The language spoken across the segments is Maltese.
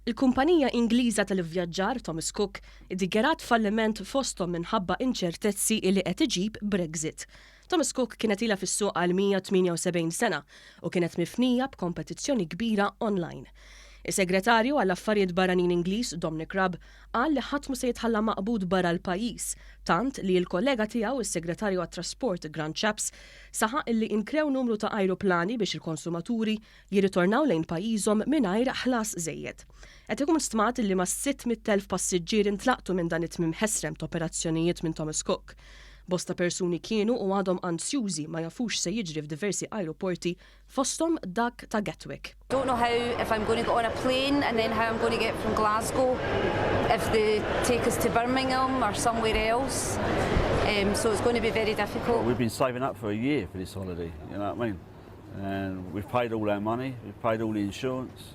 Il-kumpanija Ingliża tal-ivvjaġġar Thomas Cook iddikjarat falliment fosthom minħabba inċertezzi li qed iġib Brexit. Thomas Cook kienet ilha fis-suq għal 178 sena u kienet mifnija b'kompetizzjoni kbira online. Is-Segretarju għall-Affarijiet Barranin Ingliż Dominic Raab qal li ħadd mhu se jitħalla maqbud barra l-pajjiż, tant li l-kollega tiegħu is-Segretarju għat-Trasport Grant Shapps saħaq illi inkrew numru ta' ajruplani biex il-konsumaturi jirritornaw lejn pajjiżhom mingħajr ħlas żejjed. Qed ikun stmat illi mas-600,000 passiġġier intlaqtu minn dan it-tmiem ħesrem t'operazzjonijiet minn Thomas Cook. Bosta persuni kienu u għadhom anzjużi ma jafux x'se jiġri f'diversi ajruporti fosthom dak ta' Gatwick. Don't know how if I'm going to get on a plane and then how I'm going to get from Glasgow if they take us to Birmingham or somewhere else um, so it's going to be very difficult. Well, we've been saving up for a year for this holiday, you know what I mean? And we've paid all our money, we've paid all the insurance,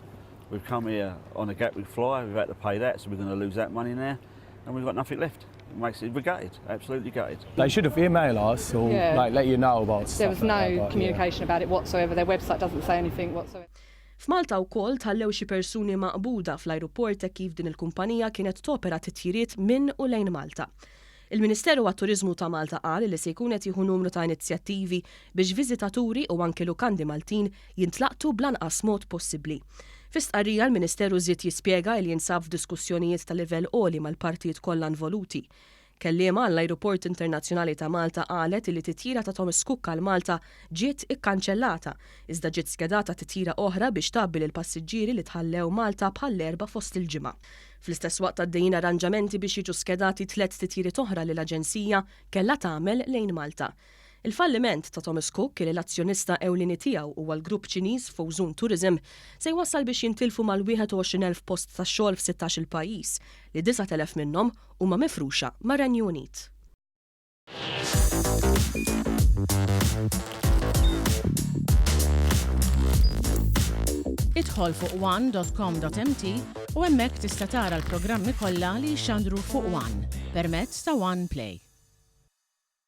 we've come here on a Gatwick fly, we've had to pay that, so we're going to lose that money now, and we've got nothing left. It makes it, we're gutted, absolutely gutted. They should have emailed us or Yeah. like let you know about There stuff was like no that, but, yeah. communication about it whatsoever. Their website doesn't say anything whatsoever. F'Malta wkoll tħallew xi persuni maqbuda fl-ajruport hekk kif din il-kumpanija kienet topera titjiriet minn u lejn Malta. Il-Ministeru għat-Turiżmu ta' Malta qal li se jkun qed jieħu numru ta' inizjattivi biex viżitaturi u anke lukandi Maltin jintlaqtu bl-anqas mod possibbli. Fi stqarrija l-Ministeru żied jispjega li jinsab f'diskussjonijiet ta' livell għoli mal-partijiet kollha involuti. Kelliema għall-Ajruport Internazzjonali ta' Malta qalet li titjira ta' Thomas Cook għal Malta ġiet ikkanċellata, iżda ġiet skedata titjira oħra biex tgħabbi lill-passiġġieri li tħallew Malta bħall-Erbgħa fost il-ġimgħa. Fl-istess waqt għaddejjin arranġamenti biex jiġu skedati tlett titjiriet oħra li l-aġenzija kellha tagħmel lejn Malta. Il-falliment ta' Thomas Cook, li l-azzjonista ewlieni tiegħu huwa l-grupp Ċiniż Fosun Tourism, se jwassal biex jintilfu mal-21,000 post ta' xogħol f'sittax-il pajjiż, li 9,000 minnhom huma mifruxa mar-Renju Unit. Idħol fuq one.com.mt u hemmhekk tista' tara l-programmi kollha li jixxandru fuq One permezz ta' One Play.